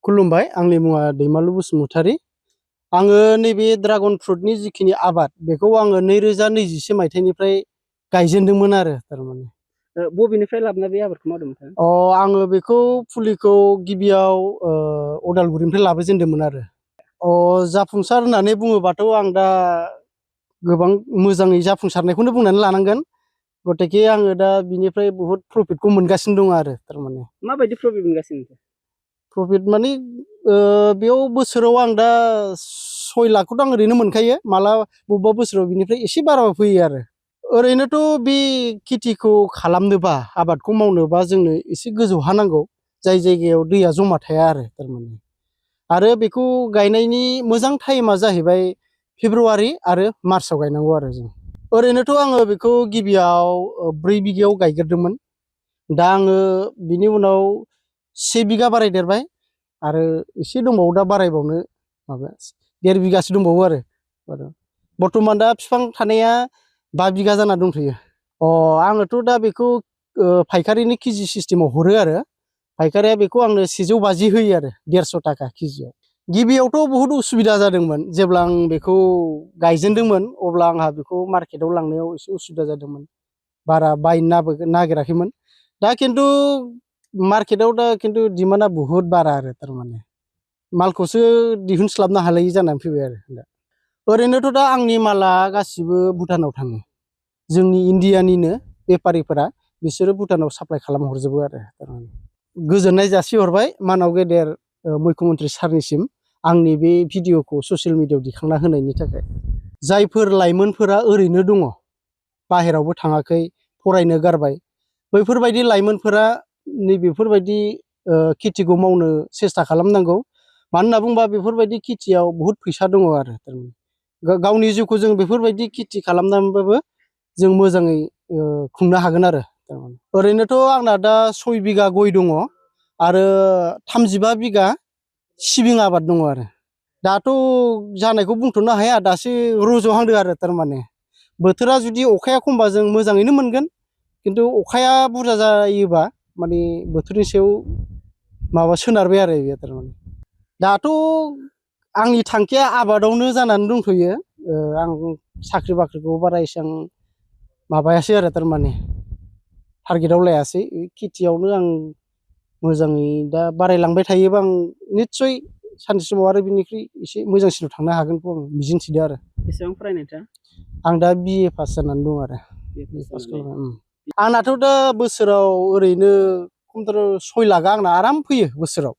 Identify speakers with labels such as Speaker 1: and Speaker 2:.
Speaker 1: खुलुमबाय आंनि मुङा दैमालु बसुमतारी आङो नैबे ड्रागन फ्रुटनि जिखिनि आबाद बेखौ आङो 2021 मायथाइनिफ्राय गायजेनदोंमोन आरो थारमाने
Speaker 2: बबेनिफ्राय लाबोना बे आबादखौ मावदोंमोन?
Speaker 1: आङो बेखौ फुलिखौ गिबियाव उदालगुरिनिफ्राय लाबोजेनदोंमोन आरो जाफुंसार होननानै बुङोबाथ' आं दा गोबां मोजाङै जाफुंसारनायखौनो बुंनानै लानांगोन गतिके आङो दा बिनिफ्राय बहुत प्रफिटखौ मोनगासिनो दं आरो थारमाने
Speaker 2: माबायदि प्रफिट मोनगासिनो?
Speaker 1: प्रफिट माने बेयाव बोसोराव आं दा 6 लाखखौथ' आं ओरैनो मोनखायो माला बबेबा बोसोराव बिनिफ्राय एसे बारा फैयो आरो ओरैनोथ' बे खेथिखौ खालामनोबा आबादखौ मावनोबा जोंनो एसे गोजौ हा नांगौ जाय जायगायाव दैया जमा थाया आरो थारमाने आरो बेखौ गायनायनि मोजां टाइमा जाहैबाय फेब्रुवारि आरो मार्चआव गायनांगौ आरो जों ओरैनोथ' आङो बेखौ गिबियाव 4 बिगायाव गायग्रोदोंमोन दा आङो बिनि उनाव 1 बिगा बारायदेरबाय आरो एसे दंबावो दा बारायबावनो माबा 1.5 बिगासो दंबावो आरो बर्तमान दा बिफां थानाया 5 बिगा जाना दंथ'यो आङोथ' दा बेखौ फायखारिनि केजि सिस्टेमाव हरो आरो फायखारिया बेखौ आंनो 150 होयो आरो 150 थाखा केजियाव गिबियावथ' बहुत उसुबिदा जादोंमोन जेब्ला आं बेखौ गायजेनदोंमोन अब्ला आंहा बेखौ मार्केटाव लांनायाव एसे उसुबिदा जादोंमोन बारा बायनो नागिराखैमोन दा खिन्थु मार्केटाव दा खिन्थु डिमान्डआ बहुत बारा आरो थारमाने मालखौसो दिहुनस्लाबनो हालायि जानानै फैबाय आरो दा ओरैनोथ' दा आंनि माला गासिबो भुटानाव थाङो जोंनि इन्डियानिनो बेफारिफोरा बिसोरो भुटानाव साप्लाय खालामहरजोबो आरो थारमाने गोजोननाय जासिहरबाय मानाव गेदेर मुख्यमन्त्रि सारनिसिम आंनि बे भिडिअखौ ससियेल मिडियायाव दिखांना होनायनि थाखाय जायफोर लाइमोनफोरा ओरैनो दङ बाहेरावबो थाङाखै फरायनो गारबाय बैफोरबायदि लाइमोनफोरा नैबेफोरबायदि खेथिखौ मावनो सेस्था खालामनांगौ मानो होनना बुंबा बेफोरबायदि खेथियाव बहुत फैसा दङ आरो थारमाने गावनि जिउखौ जों बेफोरबायदि खेथि खालामनानैबाबो जों मोजाङै खुंनो हागोन आरो थारमाने ओरैनोथ' आंना दा 6 बिगा गय दङ आरो 35 बिगा सिबिं आबाद दङ आरो दाथ' जानायखौ बुंथ'नो हाया दासो रज'हांदों आरो थारमाने बोथोरा जुदि अखाया खमबा जों मोजाङैनो मोनगोन खिन्थु अखाया बुरजा जायोबा माने बोथोरनि सायाव माबा सोनारबाय आरो बे थारमाने दाथ' आंनि थांखिया आबादावनो जानानै दंथ'यो आं साख्रि बाख्रिखौ बारा एसेबां माबायासै आरो थारमाने टारगेटआव लायासै खेथियावनो आं मोजाङै दा बारायलांबाय थायोबा आं निस्सय सानसे समाव आरो बिनिख्रुइ एसे मोजांसिनाव थांनो हागोनखौ आं मिजिंथिदों आरो
Speaker 2: बेसेबां फरायनायथा
Speaker 1: आं दा BA पास जानानै दं आरो आंनाथ' दा बोसोराव ओरैनो खमथार 6 लाखआ आंना आराम फैयो बोसोराव